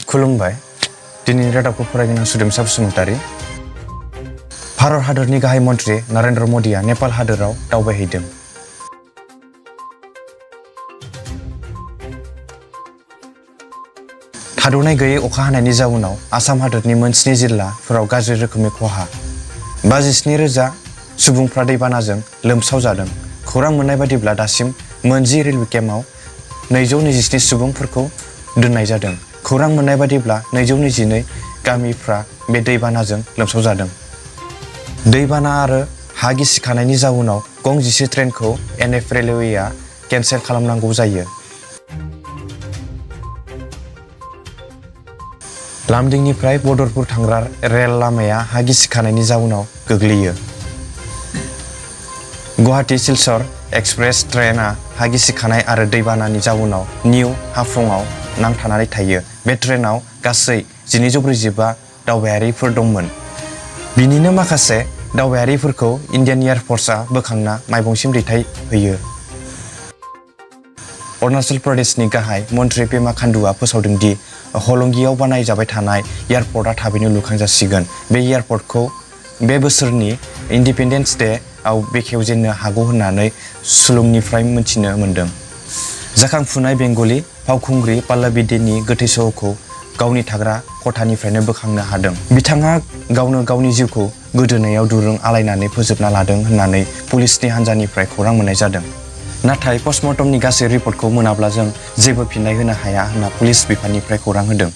खुलुमबाय दिनैनि रादाबखौ फरायगोन सुदेमसा बसुमतारी। भारत हादरनि गाहाय मन्थ्रि नरेन्द्र मदिया नेपाल हादोराव दावबायहैदों। थाद'नाय गैयै अखा हानायनि जाउनाव आसाम हादोरनि मोन 7 जिल्लाफोराव गाज्रि रोखोमनि खहा। 57,000 सुबुंफ्रा दैबानाजों लोमसाव जादों। खौरां मोननाय बादिब्ला दासिम मोन 10 रेलवे केम्पआव 227 सुबुंफोरखौ दोननाय जादों। खौरां मोननाय बादिब्ला 222 गामिफ्रा बे दैबानाजों लोमसाव जादों। दैबाना आरो हा गिसिखानायनि जाउनाव गं 10 ट्रेनखौ NF रेलवेआ केन्सेल खालामनांगौ जायो। लामदिंनिफ्राय बदरपुर थांग्रा रेल लामाया हा गिसिखानायनि जाउनाव गोग्लैयो। गुवाहाटी सिलचर एक्सप्रेस ट्रेनआ हा गिसिखानाय आरो दैबानानि जाउनाव निउ हाफंआव नांथानानै थायो। बे ट्रेनाव गासै 1245 दावबायारिफोर दंमोन। बिनिनो माखासे दावबायारिफोरखौ इन्डियान एयार फर्सआ बोखांना माइबंसिम दैथायहैयो। अरुणाचल प्रदेशनि गाहाय मन्थ्रि पेमा खान्डुआ फोसावदों दि हलंगियाव बानायजाबाय थानाय एयारपर्टआ थाबैनो लुखांजासिगोन। बे एयारपर्टखौ बे बोसोरनि इन्डिपेन्डेन्स डे आव बेखेवजेननो हागौ होननानै सुलुंनिफ्राय मिथिनो मोन्दों। जाखांफुनाय बेंगली फावखुंग्रि पल्लवी देनि गोथै सह'खौ गावनि थाग्रा खथानिफ्रायनो बोखांनो हादों। बिथाङा गावनो गावनि जिउखौ गोदोनायाव दुरुं आलायनानै फोजोबना लादों होननानै पुलिसनि हान्जानिफ्राय खौरां मोननाय जादों। नाथाय पस्टमर्टमनि गासै रिपर्टखौ मोनाब्ला जों जेबो फिननाय होनो हाया होनना पुलिस बिफाननिफ्राय खौरां होदों।